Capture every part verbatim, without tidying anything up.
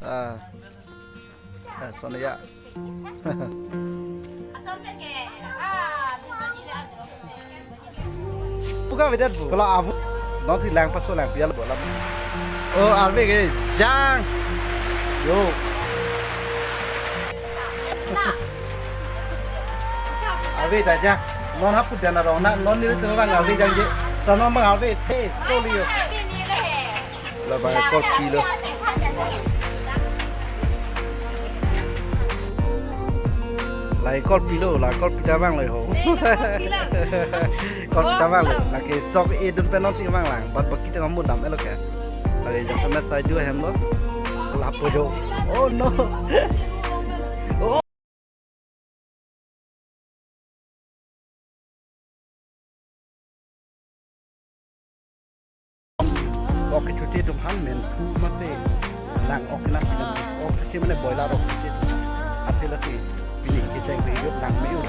Ah. Ah, sono ya. Puka vedet bu. Kalau abu, nanti lang paso lang pial bola. Oh, arve ke jang. Yo. Arve ta jang. Non hapu Dana Rong na, non nelitum abang arve jangje. Sono abang arve the, soli yo. Labang akorpi lo. La akorpi lo, la akorpi ta abang lo ho. Korpi ta abang lo. Lake sok edun pen non si abang lang. Bat baki ta kamu dam elo ke. Lake jasemet sai du hem lo. Lapu jo. Oh no. Oh. Ok, chuti atum aphan men phu mate lang ok na pinam ok chuti mane boiler ok chuti atum aphan. Athe lasi pini kecheng pe yot lang me yot.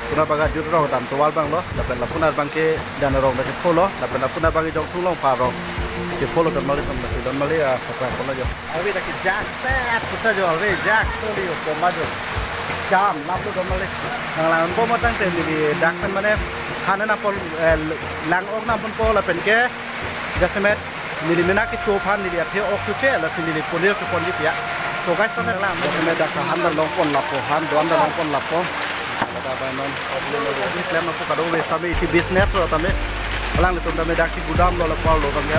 Puna baga jut rong dan tovar abang lo, lapen lapunar abang ke Dana Rong dak chepho lo, lapen lapunar abang ke Jongthu Longpha rong chepho lo, don mali ton masi don mali, ah, khaklang pon lo jo. Arve dak ke jak set pusa jo, arve jak soli yo, poma jo. Cham, lap lo don mali. Nang lang poma tangte neli dak pen mane, han nangpon, eh, lang ok nangponpo lapen ke, jasemet, neli mena kecho aphan neli athe ok tu che, lasi neli ponir tu pon di pia. So guys, ton lang. Jasemet dak han ta longpon lapo, han do-an ta longpon lapo. Ada apa non? Oke, oke, klem lapu kadokave tame isi business lo tame. Alanglitum tame dak si gudam lo lapu arlo tame.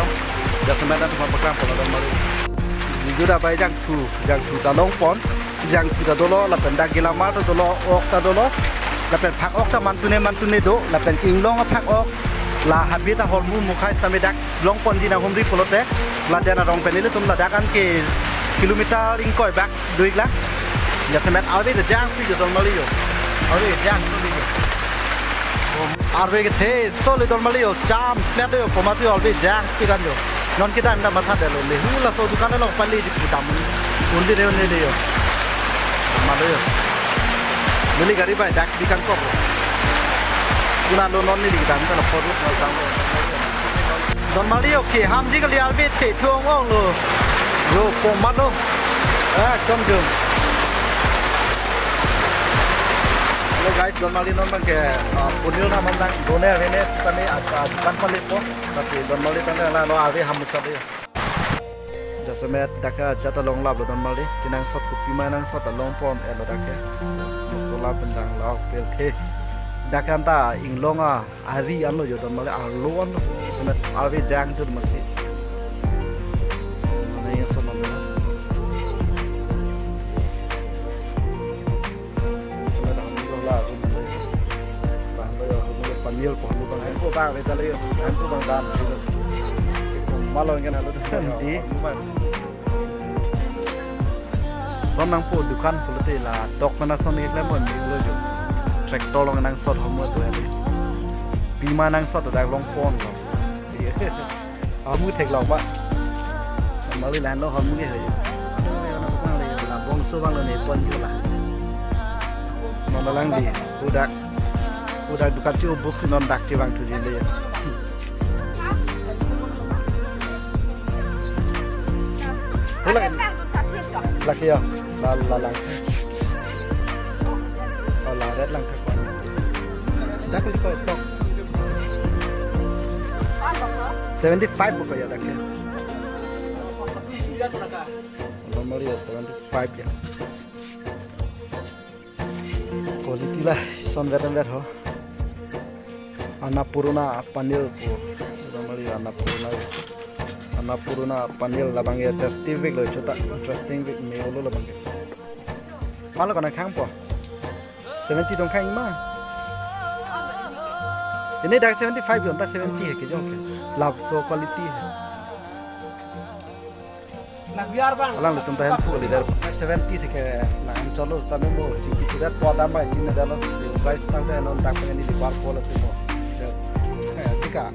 Jasemet atum aphan paklang pon lo don mali. Juda bai jangthu, jangthu ta longpon, jangthu ta dolo, lapen dak gelamar ta dolo, ok ta dolo, lapen phak ok ta mantune mantune do, lapen ke inglong aphak ok, la habit ahormu mukhai tame dak longponji nanghumri pulote, la Dana Rong pen ilitum ladak an ke kilometer ingkoi bak do-ik lang. Jasemet arve ta jangpi jo don mali jo. Arve jangpi jo. Arve kethe soli don mali jo. Cham plet jo. Poma si arve jangpi kan jo. Non kita anda matha delo le. Hu laso dukan lo pali di putam. Undi de undi de jo. Malo jo. Neli gari bai dak di kan kok. Kuna lo non neli kita lo photo lo tang. Don mali jo ke hamji kali arve the thuong ong lo. Jo poma lo. Ah, chom jo. Hello guys, don mali non abang ke, ah, punil na mandang done avene tame, ah, ah, dukan pali po. Lasi don mali tame la lo arve ham muchot jo. Jasemet dak ke ajat along lap lo don mali. Kenangsot kopi ma nangsot along pon elo dak ke. Mosola bendang lauk pel the. Dak ke anta inglong a ari anlo jo don mali, arlo anlo. Jasemet arve jang tu masi. Mane ya sono. Sila dah ni la, bang lo ya, panil ko lu bang, ko bang le dale, ko bang dan. Malo ngen alo. Di. Son nangpo dukan pulote la tok mana son ni klem mo ni lo jo. Tractor along nangsot homo tu ya. Pima nangsot dak longpon lo. Iya. Hormu theklong ba. Mali lahenlo hormu ke hai. Labangso abang lo nepon ke la. Non lang di, udak. Udak dukan chu buk si non dak chevangthuji le. Ulang. Lake ya, la la lang. Oh, la red lang. Dak ko tok. Seventy five bu ko ya dak ya. Normally ya seventy five ya. Quality la son vet vet ho. Annapurna panil pu. Normally Annapurna. Annapurna panil labang ya tasty vek lo chota. Interesting vek me olo labang ya. Malo kana khang po. Seventy dong khang ma. Ini dak seventy five yon ta seventy hai ke jong ke. Labangso quality hai. Alanglitum ta hem pu leader. Seventy si ke na hem cholo ta memo chingki chudat po dam bai ching na dalo. Si guys tang ta non tak pengen di bar po la si mo. Tika.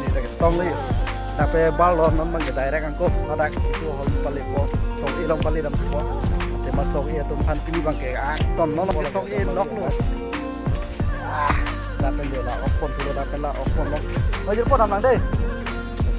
Ni tak tong le. Tapi bar lo non mang direct angko. Ada itu hol pali po. Song ilong pali dam po. Tema song iya tum phan pini bang ke ah ton non song i nok lo. Ah, dapen lo la, off phone lo, dapen la, off phone lo. Oh, jadi po dam nang deh.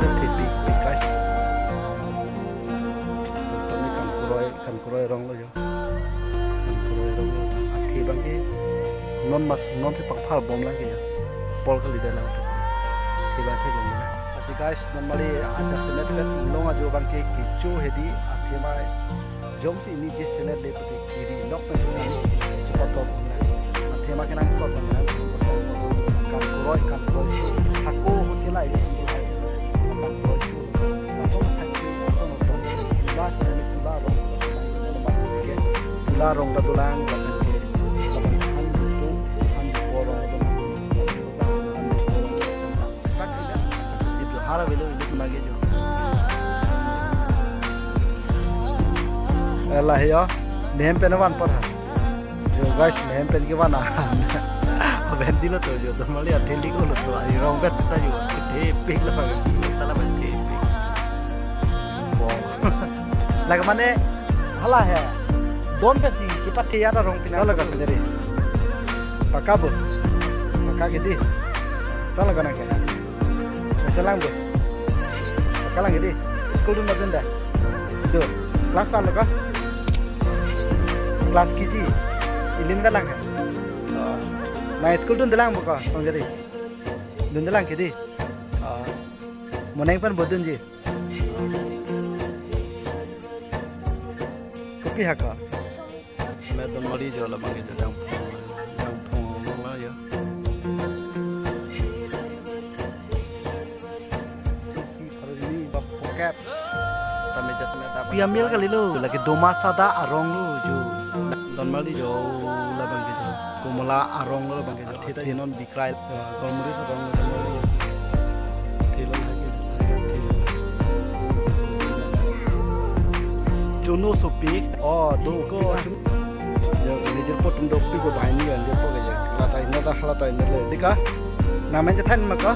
Athema thepi, guys. Mesti ni Kankuroi, Kankuroi arong lo jo. Kankuroi arong lo. Athe abang ke non mas, non si pangphar bom lang ke jo. Pol kali dei lang. Athe abang theklong lo. Lasi guys, normally aja semet vet long ajo abang ke kecho hedi, athema jongsi niji selet le pute kiri nok pen sini cepat top. Athema kenangsot abang, Kankuroi, Kankuroi si. Hako hotel ai. Kankuroi si. Lason athak si, lason lason. Tula si, tula rong. Tula rong ta dolang, lapen ke. Lapen han dutung, han dupo rong, lapen. Sip jo, har avelo, ilik mage jo. Eh, lahei jo, nehem pen van apor ha. Jo, guys, nehem pen kevan a. Aben dilo to jo, to mali athe lik lo to, ai rong bet ta jo, thepik la bang, ta la bang thepik. Wow. Lake mane, hala he. Don pensi, kepathe ya ta rong pina. Sala ka sendiri. Paka bo. Paka ke dei. Sala ka nang ke. Selang bo. Paka lang ke dei. School dun ma dun da. Dun. Class pan lo ka? Class K G. Ilim ka lang hai. Na school dunde lang bo ka, song jadi. Dunde lang ke dei. Ah. Moneng pen bo dunji. Kopi hako? Semet don mali jo labang ke jo, dang phung, dang phung long la jo. Isi pharuni bap pocket. Tame jo semet apa? Pi amel kalilo, lake Domasada arong lo jo. Don mali jo labang ke jo. Komola arong lo labang ke jo. Athe non bikrai. Golmoris arong lo labang ke jo. Athe lo lagi. Athe lo. Chuno sopi. Oh, do ko. Jo, nijor potum dopik ko bahai ni kan, jo po ke jo. Kata ini. Dah, hala ta ini le. Dika. Nangmen chethan ma ko?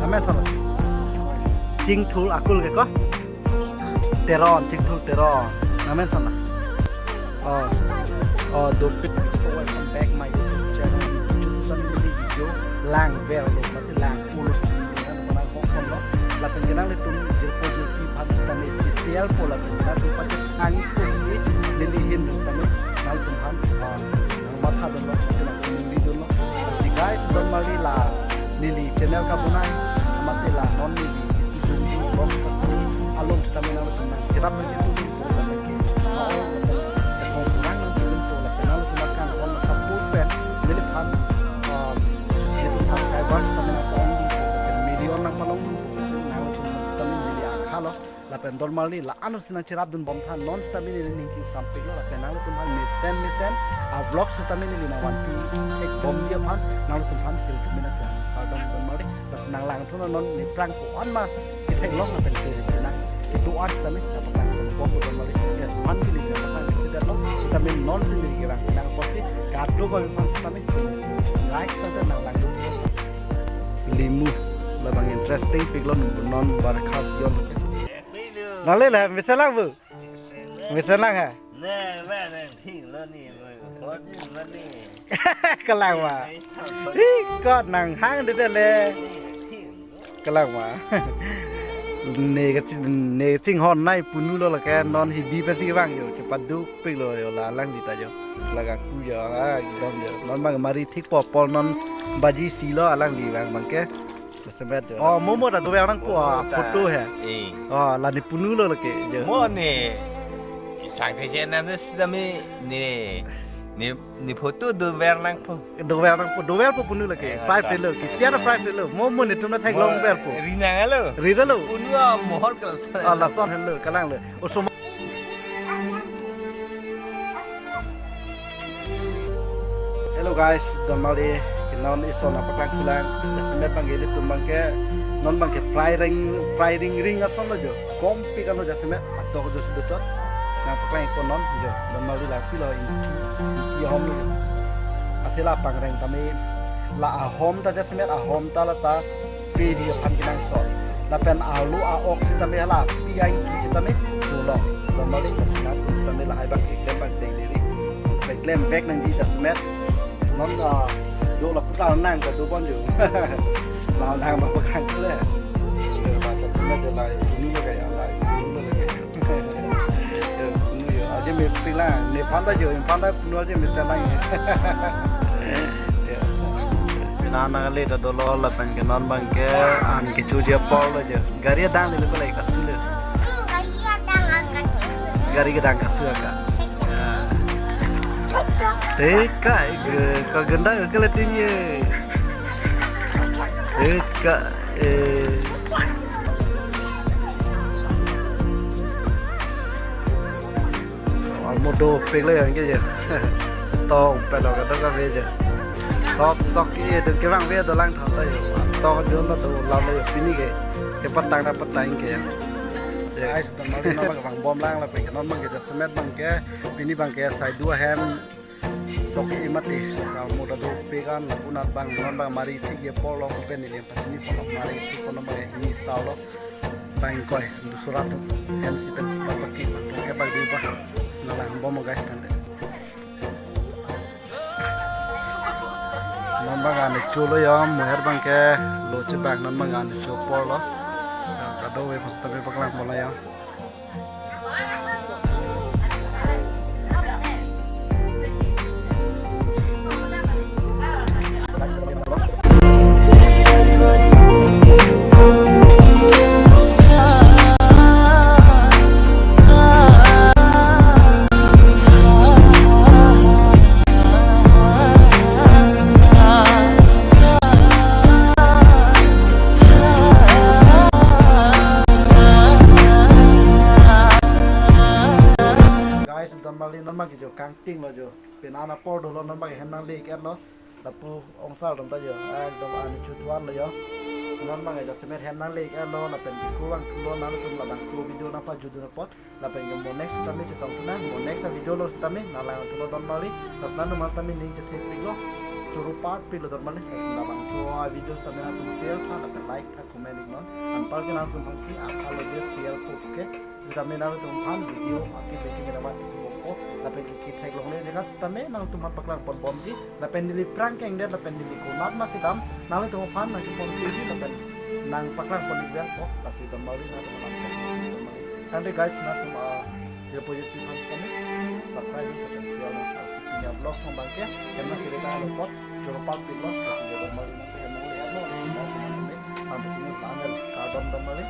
Nangmen sana. Chingthur akul ke ko? Teron, Chingthur Teron. Nangmen sana. Oh. Oh, dopik. Welcome back my YouTube channel. Just a video. Lang ver lo, mati lang ulo. Mana kok kono. Lapen kenang le tum jirpo jirpi phan kami T C L po lapen kenang tum pace tangi tum si neli hin tum kami nang tum phan. Ah, nang matha dun lo, nang tum video lo. Si guys, don mari la neli channel kabonai, mati la non neli itu dun dun lo kami along kami nang tum nang. Kita pergi tu dun po lapen ke. Oh, lapen ke kong kurang nang tum po lapen nang tum makan kong support pen neli phan. Ah, itu subscribers kami nang palong dun, lapen million nang palong dun. Nangtum sitame neli akhalo, lapen don mari la anut si nang cherap dun bom tha non sitame neli ning chingsampik lo, lapen nangtum hal mesen mesen a vlog sitame neli nang vanpi thek bom ji aphan nangtum phan pil tum nang chong. Pardon don mari, laso nang lang thun non ne prank ko-an ma kethek long lapen pil tum nang itu an sitame nang prank ko bom don mari. Yes, man pini nang prank ko dat lo, sitame non si neli kerang nang posi kado ko phan sitame. Guys, tante nang lang dun. Limu labang interesting pik lo non barkhas yon. Nale la, mesen lang bu. Mesen lang ha. Ne, ba ne, thik lo ni, bu. Ko ni lo ni. Kelang ma. Hi, ko nang hang de de le. Thik lo. Kelang ma. Ne kaching, ne kachinghon nai punu lo lake non hidi pensi vang jo. Cepat duk pik lo jo la lang di ta jo. Laga ku jo, ah, gidam jo. Non bang mari thik po pol non baji si lo alangli vang bang ke. Semet jo. Oh, mo mo ta dover nangpo, ah, photo he. Eh. Oh, la ne punu lo lake jo. Mo ne. Sang the chen nam ne sitame ne, ne, ne photo dover nangpo. Dover nangpo, dover po punu lake. Eh, private lo, kita private lo. Mo mo netum nang thek long ver po. Ri nang lo. Ri lo. Punu a mohor kala sa. Oh, lason hen lo, kelang lo. Osoma. Hello guys, don mari, non ison apa klang kulang. Semet bang ke ilitum bang ke, non bang ke fry ring, fry ring ring ason lo jo. Kom pi kan lo jasemet, atok jo si dochot. Nang paklang ko non jo, don mari la pilo in, in hom lo jo. Athela pangreng tame, la ahom ta jasemet, ahom ta la ta, pidi aphan kenangsot. Lapen alu a-ok sitame hala pi a-ingki sitame chulong. Don mari, lasinat sitame lahai bang keklem bang deng diri. Keklem bek nangji jasemet. Non, ah, do la putar nang ka do bon jo. La nang bang pakang le. Eh, ba ta sitame de la ini lo kaya la ini lo kaya. Aje me pila, ne panda jo, panda kuno aje me salang. Pina nang le ta dolo lapen ke non bang ke an kecho ji apor lo jo. Gari adang le ko le kasu le. Gari kedang kasu aka. Teka, ke, ke gendang ke le tinggi. Teka, eh. Almodo pek le yang ke je. Tong pelo kata ka ve je. Sok sok ke itu ke bang ve dolang thata yo. Tong jo na to la le pini ke. Kepatang na patang ke ya. Guys, don mari non bang bom lang lapen ke non bang ke jasemet bang ke pini bang ke sai dua hem sok ke mati sa mo ta do pe kan la punat bang non bang mari thik ye polo pen ni lem pas ni polo mari thik polo bang ni sa lo bang koi dusura tu hem si pen pa paki bang ke bang di ba na lang bom guys kan de. Non bang ani chulo yo, muher bang ke lo chibang non bang ani chu apor lo. Kado ve pas tabe paklang polo yo. Guys, don mari non bang ke jo kangting lo jo. Pina na apor dolo non bang hem nang le ke lo. Lapu ongsar dam ta jo. Ekdom ani chu thuan lo jo. Non bang ke jasemet hem nang le ke lo lapen ke kurang thulo nangtum labangso video nang pajut dun apot. Lapen ke mo next sitame chetong thu nang, mo next video lo sitame nang lang thulo don mari. Pas nang mal tame ning chethek pik lo. choro parpiklo dormali. Lasi labangso a-video sitame nangtum share tha, lapen like tha, comment iknon. Anparke nangtum aphansi akhalo je share po ke. Sitame nangtum aphan video akit leki meramat itu bompo, lapen kiki theklongle jega sitame nangtum aphan paklang ponbomji, lapen neli prank kengdet, lapen neli konat ma kedam, nanglitum aphan nangchepon piji, lapen nangpaklang pon ikvel po, lasi dormali nangtum aphan cek dormali. Tangte guys, nangtum a, ya po YouTube aphan sitame subscribe lapen share na, lasi pini a-vlog abangke, kemang kiri ta lopot, choro parpiklo, lasi dormali nangtum hemang le hemang, lasi nangtum aphan kami, kami tini panel, kardom dormali.